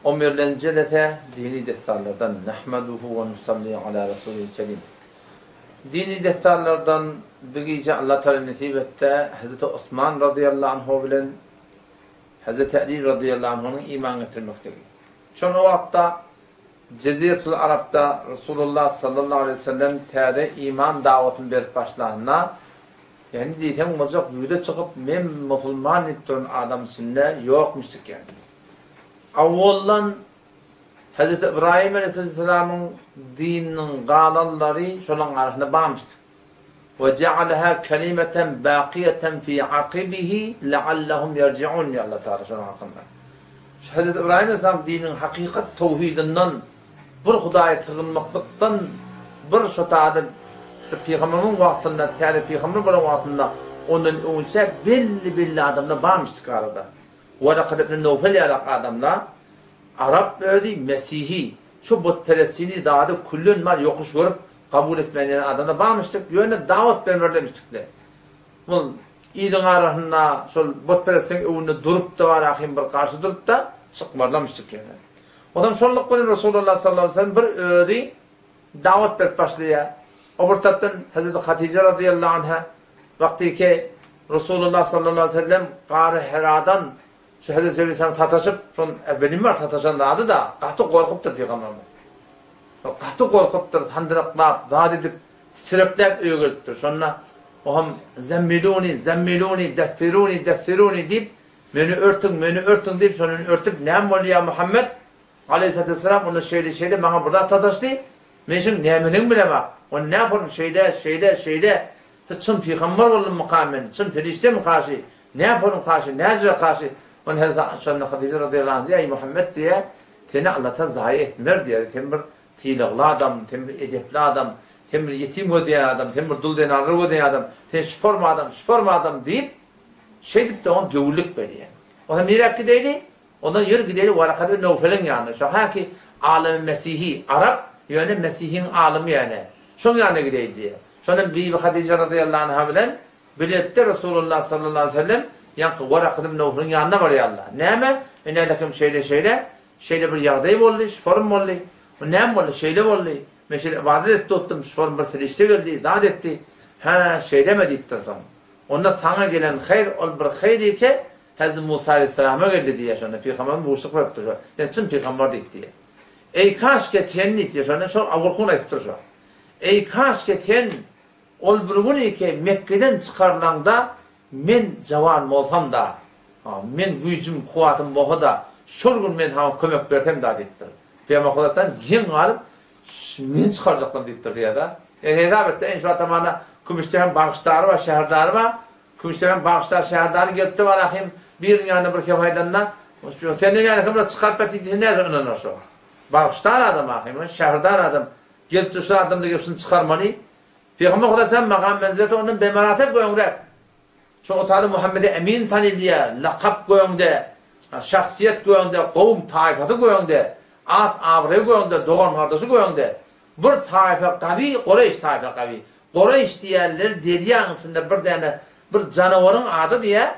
On birlenji jelese dini dessanlardan Nahmaduhu we nusalli ala rasulil kerim. Dini dessanlardan bu gije Allah Teala nesip etse Hazreti Osman radyýallahu anhu bilen Hazreti Ali radyýallahu anhunyň iman getirmekdigi. Şol wagtda Jeziretul Arapda Resulullah sallallahu aleýhi we sellem täze iman dawatyny berip başlanda, ýagny diýseň boljak ýüze çykyp men musulman diýip duran adam içinde ýokmuşdyk ýagny. Awwaldan Hezreti Ybraýym aleýhissalamyň dininiň galanlary şolaryň arasynda barmyşdyk. We ja'alaha kelimeten bakiýeten fi aqibihi leallehum ýerji'un diýýär Allah Tagala şonuň hakynda. Şu Hezreti Ybraýym aleýhissalam dininiň hakykat towhidyndan, bir Hudaýa sygynmaklykdan bir şo taýda şu pygamberimiziň wagtynda, täze pygamber bolan wagtynda ondan öňünçä belli-belli adamlar barmyşdyk arada. Waraka ibn Nowfel ýalak adamlar, arap özi, mesihi, şu butperestçini zady küllen mal ýokuş görüp kabul etmän ýören adamlar barmyşdyk, ýöne dawat bermerlemişdikle. Bul iliň arasynda şol butperestleriň öňünde durup-da bar ahym bir garşy durup-da çykmarlamyşdyk ýöne. Onsoň şonluk bilen Resulullah sallallahu aleýhi we sellem bir özi dawat berip başlaýar. O bir tarapdan Hezreti Hatije razyýallahu anha wagtyky Resulullah sallallahu aleýhi we sellem Gary Heradan şu Hezreti Jibril aleyhisselam sataşyp, şon bilim bar sataşan zady-da, gaty gorkupdyr pygamberimiz. Ol gaty gorkupdyr, sandyraklap, zat edip, titrekläp öýe gelipdir. Şonda o hem Zemmiluni, zemmiluni, dessiruni, dessiruni diýip, meni örtüň, meni örtüň diýip, şony örtüp, näme boldy ýa Muhammet? Aleýhissalatu wessalam, onda şeýle-şeýle maňa bir zat sataşdy, men şuň nämeligini bilemok. Onda näme boldum, şeýle, şeýle, şeýle, şu çyn pygamber boldummyka men, çyn perişdemika şy, näme boldumka şy, näjüre şy? Onda Hezreti şonda Hadyja razyýallahu anha diýýär, Eý Muhammet diýýär, seni Allatagala zaýa etmer diýýär, sen bir sylagly adam, sen bir edepli adam, sen bir ýetim gözleýän adam, sen bir dul zenanlary gözleýän adam, sen şu forma adam, şu forma adam diýip, şeýdip-de oňa göwünlik berýär. Onda niräk gideýli? Ondan ýör gideli Waraka ibn Nowfeliň ýanyna, şo häki alymy mesihi, arap, ýöne mesihiň alymy ýöne. Şoň ýanyna gideýli diýýär. Şonda Bibi Hadyja razyýallahu anha bilen bilelikde Resulullah sallallahu aleýhi we sellem ýaňky Waraka ibn Nowfeliň ýanyna barýarlar. Näme? Ine lekim şeýle-şeýle, şeýle bir ýagdaý boldy, şu form boldy. Bu näme boldy? Şeýle boldy. Men şeýle ybadat edip durdum, şu form bir perişde geldi, zat etdi. Hä, şeýlemi diýipdir soň. Onda saňa gelen haýyr ol bir haýyr eke, Hezreti Musa aleýhissalama geldi diýýär şonda, pygamberimiz buşluk beripdir şo, sen çyn pygamber diýip diýýär. Eý kaşke sen diýip diýýär şonda, şol awalky gün aýdypdyr şo. Eý kaşke sen ol bir gün eke Mekgeden çykarylaňda men jawan bolsam-da, men güýjüm, kuwwatym bolsa-da, şol gün men saňa kömek bersem-da diýipdir. Pygamber Hudaýdan geň galyp, men çykarjakdym diýipdir diýýär-de. Ýa hesap et-de, indi şu wagtda mana Kümüşdepäň bagyşdary bar, şäherdary bar. Kümüşdepäň bagyşdary, şäherdary gelipdi bar ahym biriniň ýanynda bir kep aýdanda, senden ýaly kim bir çykaryp bet diýse näce ynanar şo. Bagyşdar adam ahym, şäherdar adam gelipdi şu adamda gelip şuny çykarmaly. Pygamber Hudaý sen magam menzileti ondan bemaratep göňräk. Şo otady Muhammedi Emin tanylýar, lakap göňde, şahsyýet göňde, gowum taýfasy göňde, at abraýy göňde, dogan gardaşy göňde. Bir taýfa gawy, Gureýş taýfa gawy. Gureýş diýýärler derýaň içinde bir däne bir janawaryň ady diýýär.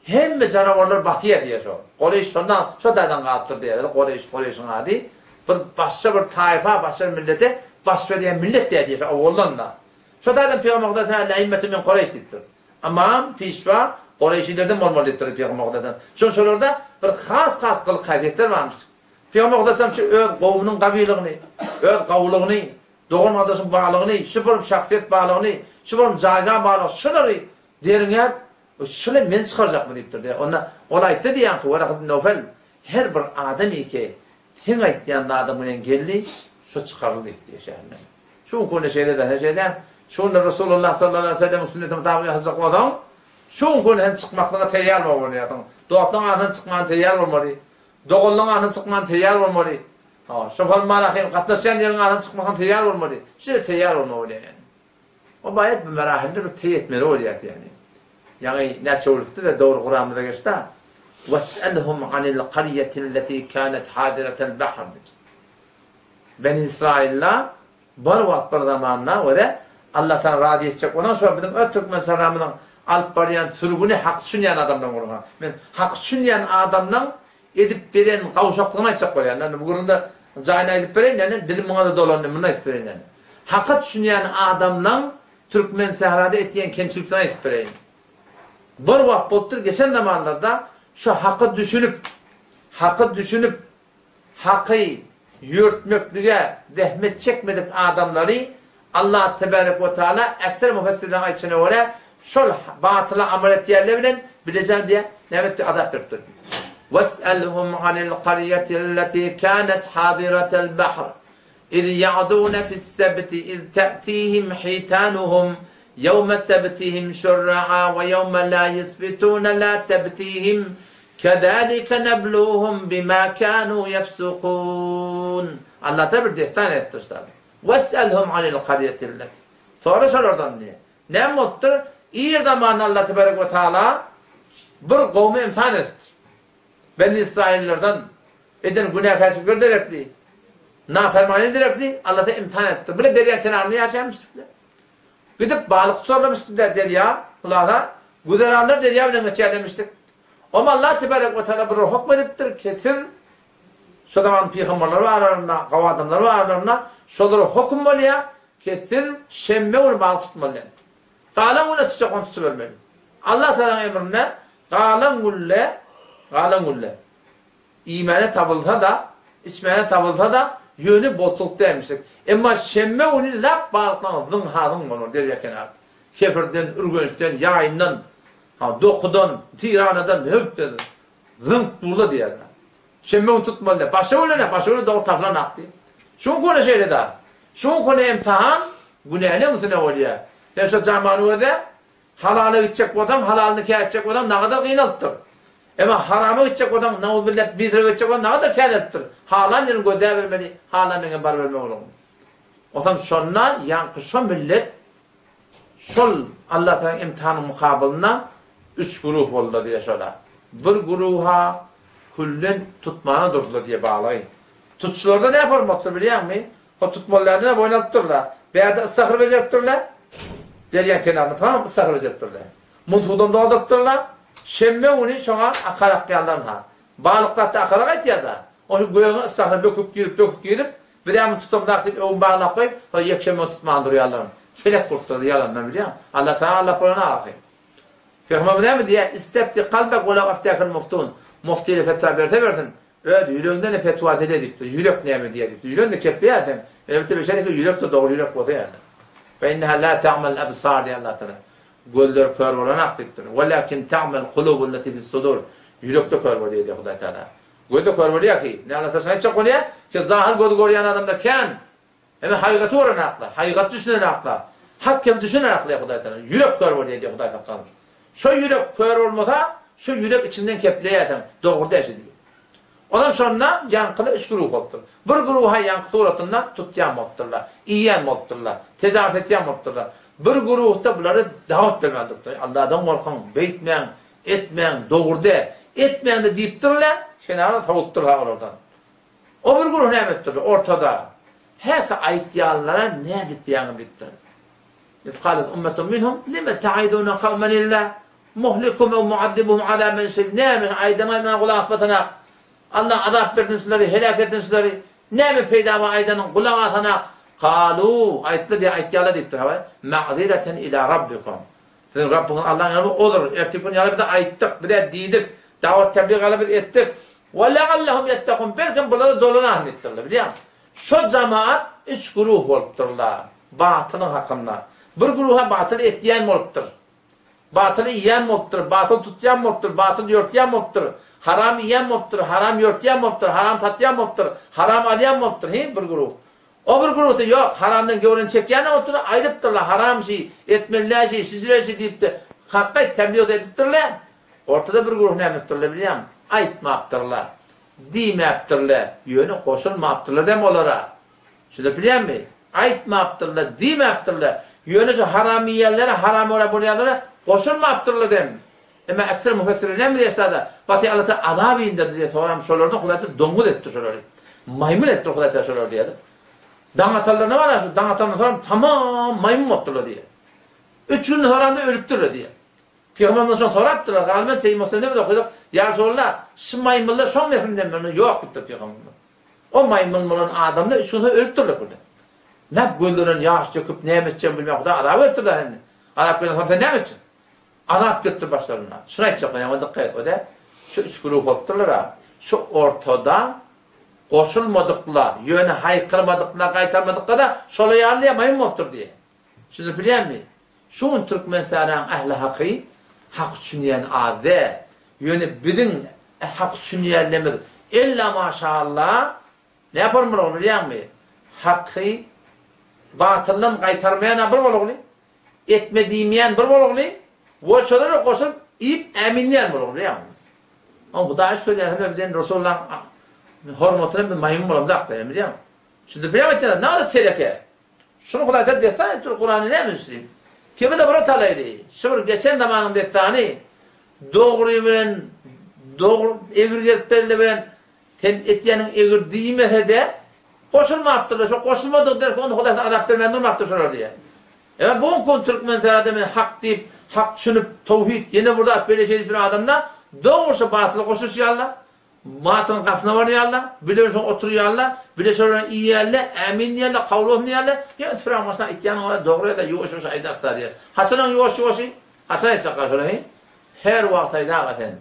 Hemme janawarlar basýar diýýär şo. Gureýş şondan şo taýdan galypdyr diýýärler. Gureýş, Gureýşiň ady. Bir başga bir taýfa, başga bir millete baş berýän millet diýýär diýýär şo owaldan-da. Şo taýdan Pygamber Hudaý sen El-Äimmetu min Gureýş diýipdir. Ymam, pişwa, Gureýşilerden bolmaly diýipdir Pygamber Hudaý sen. Şon şolarda bir has-has gylyk-häsiýetler barmyş. Pygamber Hudaýsalam şu öz gowumynyň gawylygyny, öz gawulygyny, dogan-gardaşyň barlygyny, şu bir şahsyýet barlygyny, şu bir jaýga barlygy, şulary derňäp, şuly men çykarjakmy diýipdir diýýär. Onda ol aýtdy diýýän ki, Werakat ibn Nowfel, her bir adam eke seň aýtýan zadyň bilen geldi, şo çykaryldy diýipdi diýýär şäherden. Şu günki günde şeýle-de, sen şeýdäň, şu günde Resulullah sallallahu aleýhi we sellemiň sünnetine mutabyk ýaşajak bolsaň, şu günki günde sen çykmaklyga teýýar bolmaly diýýärsiň. Dostuň arasyndan çykmana teýýar bolmaly. Doganlaryň arasyndan çykman teýýar bolmaly. Hawa, şo formal ahim gatnaşýan ýeriň arasyndan çykmasaň teýýar bolmaly. Şeýle teýýar bolmaly bolýar ýani. O baýat bu merahilde bir teý etmeli bolýar ýani. Ýaňy näçe bolupdy-da dogry Kuranymyza geçdi. Wes'elhum anil qarýatilleti kanat hadiratal bahr. Beni Israýylda bir wagt bir zamanda we Allah Taala razy etjek bolan şo biziň öz Türkmenistanymyzyň alyp barýan sürgüni hak düşünýän adamlaryň gurgan. Men hak düşünýän adamlaň. edip beren gawşaklygyny aýtjak bolýan. Indi bu gürrüňde jaýyny aýdyp bereýin, ýöne dilim muňa-da dolandy, muny aýdyp bereýin ýöne. Haka düşünýän adamlaň Türkmensährada etýän kemçiliklerini aýdyp bereýin. Bir wagt bolupdyr, geçen zamanlarda şu haka düşünip, haka düşünip, haky ýörtmeklige zähmet çekmedik adamlary Allah tebarek we taala ekser müfessirleriň aýtşyna görä şol batyla amal etýänler bilen bileje diýä näme etdi azap beripdir. Wes'elhum anil qarýatillati kanat hadiratal bahr iz ýa'duna fis-sebti iz ta'tihim hitanuhum ýewme sebtihim şurra'a we ýewme la ýesbituna la tabtihim Kezalike nebluhum bima kanu ýefsukun. Allatara bir dessan edipdir şular. Wes'elhum anil karýetilleti. Sora şolardan diýýär. Näme bolupdyr? Ir zamanda Allah tebarek we taala bir gowmy imtihan edipdir. Beni Israillerden eden günäkärçilikleri derekli, nafermany derekli Allah imtihan edipdir. Bile derýa kenarynda ýaşaýarmyşdyklar. Gidip balyk tutarlarmyşdyk-da derýa, hulasa, güzeranlar derýa bilen geçýärlermişdik. Oňa Allah tebarek we taala bir hökm edipdir ki, siz şo zaman pygamberler bar aralarynda, gowy adamlar bar aralarynda, şolara höküm bolýar ki, siz şenbe güni balyk tutmaly däl. Galan günde tutjak ony tutubermeli. Allah Tagalaň emrinde galan günde, galan günde Iýmäne tapylsa-da, içmäne tapylsa-da, ýöne bolçulyk dälmişdik. Emma şenbe güni lap balyklaryň zyňha-zyň bolar derýa kenary. Kefirden, Ürgençden, Ýaýyndan, ha, Dokudan, Tiranadan höwp zyňyp durlar diýýärler. Şenbe güni tutmaly däl. Başga güne näme? Başga güne dogry tapylanak diýip. Şu günki güne şeýle-dä. Şu günki güne imtihan günäleň üstüne bolýar. Sen şo jamany gözle, Halala gitjek bolsaň, halal nika etjek bolsaň nagadar gynalypdyr. Emma harama gitjek bolsaň, nauzbillah bizre gitjek bolsaň nagadar känelipdir. Halan ýerini gözläbermeli, halan ýeriňe barybermeli olaň. Onsoň şonda ýaňky şo millet şol Allatagalaň imtihanyň mukabylynda üç güruh boldular diýýär şola. Bir güruha küllen tutmana durdular diýýär balygy. Tutuşlarda näme bolmakdyr bilýäňmi? Hop tutmalylaryny-da boýun alypdyrlar. Bärde ystahyr bejeripdirler. Derýaň kenarynda tamam ystahyr bejeripdirler. Muny suwdan doldurypdyrlar. Şenbe güni şoňa akar akýanlar-ha. Balyk zatda akara gaýtýar-da. Onuň gögüne ystahyra böküp girip, böküp girip, biz-ä muny tutamzak diýip öwün baglap goýup, soň ýekşenbe güni tutman durýarlar. Kelek gurtlary ýalandan bilýäň. Allatagala Allah bolany ahy. Pygamberimiz näme diýýär? Istefti kalbek we law aftakal muftun. Mufti fetwa berse bersin, Öz ýüregiňden-de fetwa dile diýipdir. Ýürek näme diýýär diýipdir. Ýüregiň-de kepbeýär seň. Elbetde beşer eken ýürek-de dogry ýürek bolsa ýaly. Fe inneha la ta'mal absar diýýär Allah Taala. Gözler kör bolanak diýipdir. Welakin ta'mal kulubullati fis sudur. Ýürek-de kör bolýar diýýär Hudaý Taala. Göz-de kör bolýar ki, ne Allah Taala aýtjak bolýar ki, zahyr gözi görýän adamlar kän. Emma hakykaty gören akla, hakykaty düşünen akla, hak gepi düşünen akla Hudaý Taala. Ýürek kör bolýar diýýär Hudaý saklasyn. Şo ýürek kör bolmasa, şo ýürek içiňden kepleýärsiň, dogry däl şi diýip. Onam şonda ýaňkyda üç güruh bolupdyr. Bir güruha ýaňky suratynda tutýan bolupdyrlar, iýýän bolupdyrlar, tejaret etýän bolupdyrlar. Bir güruhda bulary dawat bermän durupdyr. Alladan gorkuň, beýtmäň, etmäň, dogry däl, etmäň-de diýipdirler, kenara sowupdyrlar olardan. O bir güruh näme etipdirler, ortada, Häki aýtýanlara nädip ýaňy diýipdir. Iz galet ummetun minhum lime ta'iduna kawmen illa muhlikuhum ew muazzibuhum azaben şedid näme aýdan aýdana gulak asmasanak Allah azap bersin şulary heläk etsin şulary näme peýda bar aýdanyň gulak asanak kalu aýtdy diýip aýtýarlar diýipdir hawa ma'zireten ila rabbikum siziň Rabbyňyz Allaň ýanynda ozur ertir gün ýaly biz aýtdyk biz diýdik dawat tebliğ ýaly biz etdik we leallehum yettekun belkim bulara dolanar diýipdirler bilýäňmi Şo jamaat üç güruh bolupdyrlar, batylyň hakynda. Bir güruh-a batyl etýän bolupdyr. Batyly iýen bolupdyr, batyl tutýan bolupdyr, batyl ýörtýän bolupdyr, haram iýen bolupdyr, haram ýörtýän bolupdyr, haram satýan bolupdyr, haram alýan bolupdyr, hi, bir güruh. O bir güruhda ýok, haramdan göwreni çekýän bolupdyr, aýdypdyrlar, haram şi, etmeli däl şi, şijire şi diýip-de, hakgaý tebliğ-de edipdirler. Ortada bir güruh näme edipdirler bilýäňmi? Aýtmapdyrlar. Diýmäpdirler, ýöne goşulmapdyrlar dem olara. Şuny bilýäňmi? Aýtmapdyrlar, diýmäpdirler. Ýöne şu haram iýenlere, haram görä bolýanlara goşulmapdyrlar dem. Emma ekser müfessirler näme diýýär Baty Allah Taala azap inderdi diýýär, soram şolardan Hudaý Taala doňuz etdi şolary. Maýmyn etdi Hudaý Taala şolary diýýär. Daň atanlaryna bar şu daň atandan soram tamam maýmyn bolupdyrlar diýýär. Üç günden soramda ölüpdirler diýýär. Pygamberimiz şony sorapdyrlar, galyben Seýid Muslimde biz okadyk, Ýa Resulallah, şu maýmynlar şoň neslindenmi? Ýok diýipdir pygamberimiz. O maýmyn bolan adamlar üç gün soň ölüpdirler birden. Näp gözlerinden ýaş döküp, näme etjegini bilmän Hudaý azap edipdir-dä indi. Azap gelenden soň sen näme etjek? Azap gelipdir başlaryna. Şuny aýtjak bolýan, oňa dykgat et, o-da şu üç güruh bolupdyrlar-a. Şu ortada goşulmadyklar, ýöne haýkyrmadyklar, gaýtarmadyklar-da şolar ýaly diýýär, maýmyn bolupdyr diýýär. Şuny bilýäňmi? Şu gün Türkmenistanyň ähli haky hak düşünýän az däl. Ýöne biziň hak düşünýänlerimiz ella maşallah näme bolmaly bilýäňmi? Haky batyldan gaýtarmaýan bir bolugly, etme diýmeýän bir bolugly we şolara goşulyp iýip äminleýän bolugly bilýäňmi? Oň Hudaýa şükür ýa bizden Resulullahyň hormatyna biz maýmyn bolamzak bilýäňmi? Şunda bilýäňmi aýtýan nada teleke. Şuny Hudaý sen dessan edip dur Kurany näme üçin? Kime-de bir talaýly. Şu bir geçen zamanyň dessany. Dogry bilen dogry egri gezip berle bilen sen etýäniň egri diýmese-de goşulmapdyrlar. Şo goşulmadyk derse onda Hudaý sen azap bermän durmapdyr şolar diýýär. Emma bu gün Türkmenistanda men hak diýip, hak düşünip, towhid ýene bir zat beýle şeýdip ýören adamda dogry şo batyla goşulyşýarlar. Matyň gasyna barýarlar, bile şoň oturýarlar, bile şol bilen iýýärler, ämin diýýärler, kabul bolsun diýýärler. Ýöne süräň başyna aýtýanyň bar, dogry ýa-da ýuwaş-ýuwaş aýdarys-da diýýär. Haçanyň ýuwaş-ýuwaşy? Haçan aýtjakka şony? Her wagt aýdaga sen.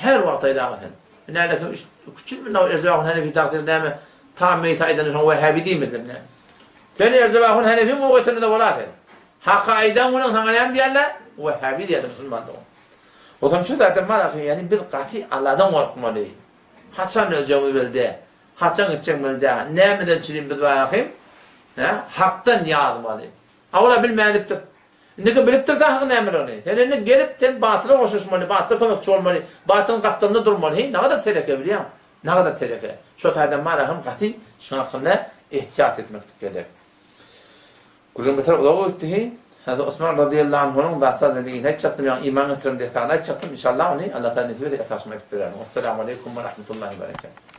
Her wagt aýdaga sen. Nälekin üç, üç ýyl mundan Erjep ahun Henefi tagtyny näme tam meýit aýdanda şoň wähäbi diýmediler näme? Sen Erjep ahun Henefiň ugy getirende bolar sen. Haky aýdan günüň saňa näme diýerler? Wähäbi diýerler musulman dogan. Bolsam şu zaten bar ahyry ýagny biz gaty Alladan gorkmaly. Haçan öljegimiz belli däl. Haçan gitjegimiz belli däl. Nämeden çürim biz bar ahyry? Hä? Hakdan ýazmaly. A olar bilmän edipdir. Indiki bilipdir sen hakyň nämeligini. Sen indi gelip sen batyla goşulyşmaly, batyla kömekçi bolmaly, batylyň gapdalynda durmaly. Heý, nagadar teleke bilýäň? Nagadar teleke. Şo taýdan bar ahyry gaty şuň hakynda ehtiýat etmeklik gerek. Gürrüň beter uzaga gitdi heý. Hazreti Osman razyýallahu anhunyň dastan diýdigini aýtjakdym, ýagny iman getiren dessanyny aýtjakdym, inşallah ony Allatagala nesip etse ertaşym aýdyp bererin. Wessalamu aleýkum we rahmetullahi we berekatuh.